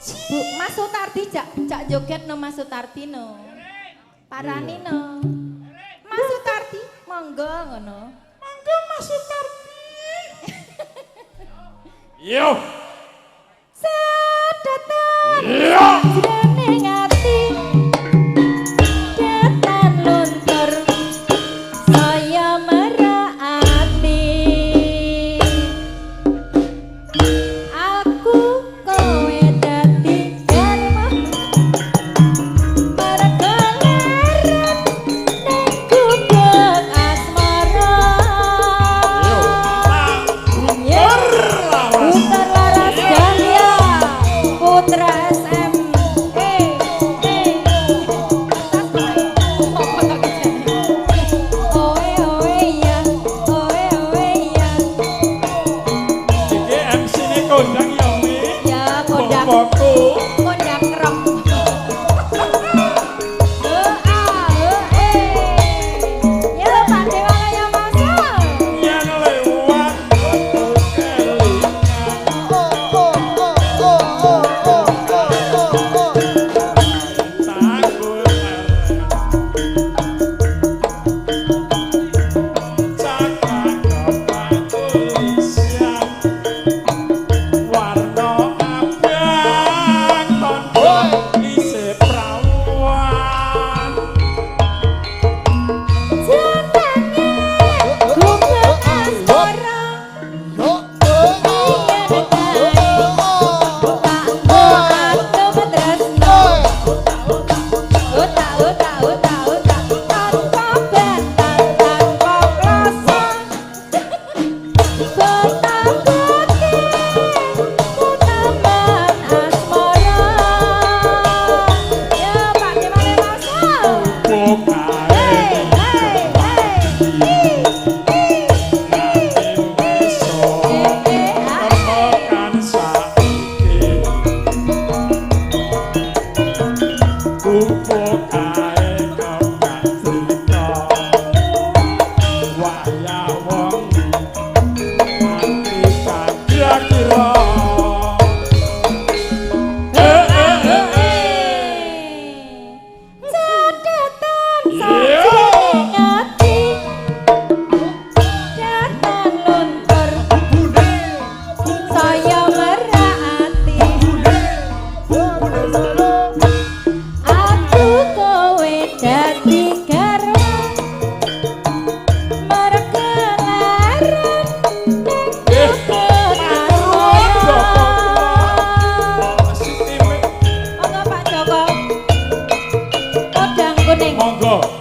Bu, Mas Sutardi jak jak joget no, Mas Sutardi no. Parani no. Mas Sutardi, monggo ngono. Monggo, Mas Sutardi. Yo. Sedotan Yo. jroning ati datan luntur saya merak ati, aku kowe dadi garwa mergo leren ning gubuk asmara. Yo. Ya. Laras. Putar Laras Dahlia Putra SM. Eh eh, oe oe ya, oe oe ya. Iki MC ne kondang ya, Mi. Ya, kondang. Bapakku. Kondang rock. E a e e ya, Pak Dewa ya masa. Yen lewat aku kelingan. Tanggul eren. Cakak kepolisian. Warna abang tondo isih prawan. Jenenge gubuk asmara yen kae tak aku tresno. Uta uta uta uta, tanpa bantal tanpa kloso, betapake kutaman asmara ya, Pak gimana masa. Bukae. Hey hey hey, hi hi hi. Besok Eh eh ah, eh. tekan saiki. Gubuk kae kok crita. Wayah wengi ati kira-kira. Eh eh eh eh. Cadatan Iya. sajroning ati datan luntur saya merak ati, aku kowe dadi garwa mergo leren ning gubuk asmara. Siti. Monggo, Pak Joko. Podang kuning. Monggo.